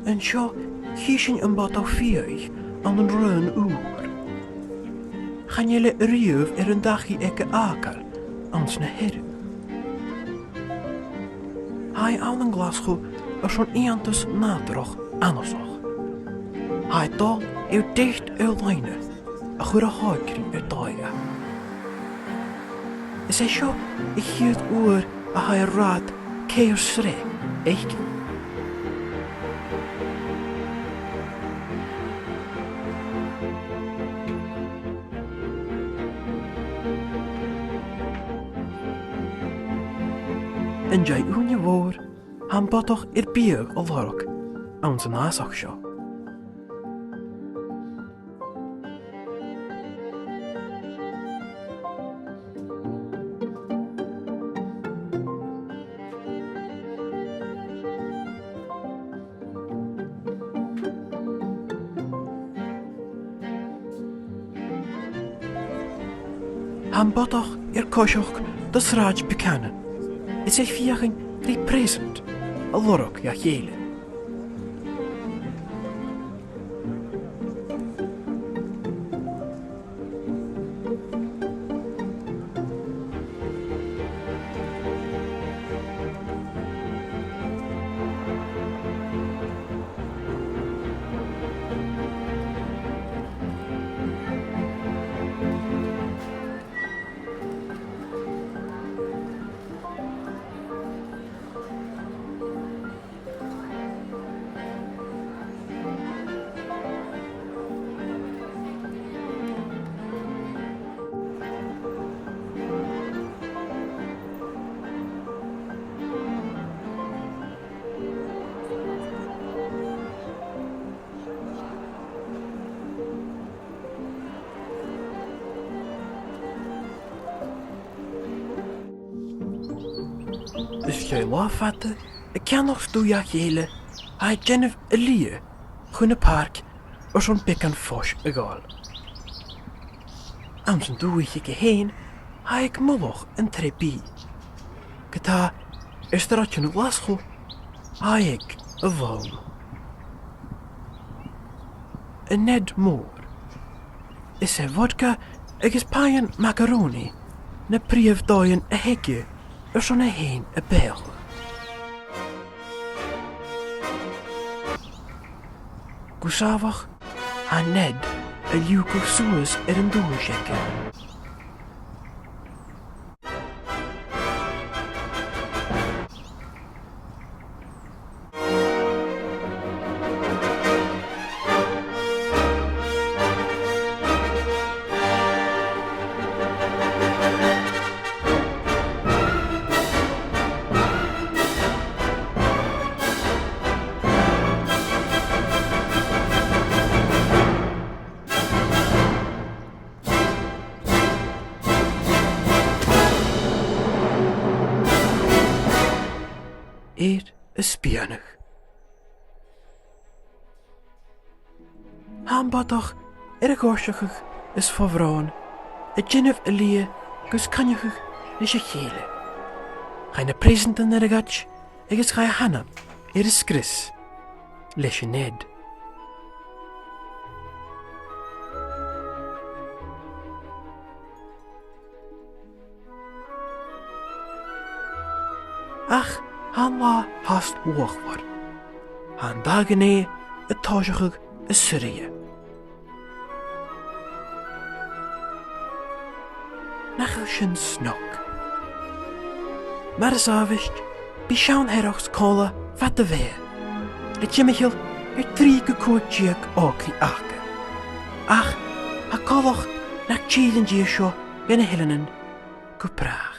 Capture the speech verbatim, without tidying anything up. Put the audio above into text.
An seo, chì sinn am Bodach Fiadhaich ann an raon ùr. Chan eil e a-riamh air an dachaigh aige fhàgail anns na Hearadh. Tha e ann an Glaschu airson iongantas nàdarrach annasach. Tha e a' dol air deicht air-loidhne a chuir a thòigrinn air dòigh e. Is e seo a' chiad uair a tha e ag ràdh ceithir sreath fhaicinn. An dèidh ùine mhòr, tha am bodach air biadh a lorg anns an fhàsach seo. Tha am bodach air coiseachd do Sràid Buchanan, is e a' feuchainn ri present a lorg dha chèile. Is e latha fada a' ceannach stuth dha chèile a tha a' dèanamh a liath chun na pàirc airson beagan fois a ghabhail. Anns an dùthaich aige fhèin, tha e aig mullach an treubidh. Ge-tà, air sràidean Ghlaschu, tha e aig a' bhonn. An Ned Mòr. Is e vodka agus pàighean macaroni na prìomh dhòighean a th' aige airson e fhèin a bheathachadh. Gu sàmhach, tha Ned a' liùgadh suas air an dùthaich aige. Air a spìonadh. Tha am bodach air a dhoirseachadh is fo bhròn, a' dèanamh a liath gus coinneachadh leis a chèile. Chaidh na preasantan air a ghoid agus chaidh a h-anam air a sgrios leis an Ned. Ach tha an latha fhathast uachdar. Tha an dà-ghné a' tòiseachadh a' suirghe. Nach eil sin snog? Mar as àbhaist, bidh seann hearrachd còmhla fad a bheatha, le timcheall air trì gu còig deug òigridh aca. Ach tha coltach nach till an dia seo dha na h-eileanan gu bràth.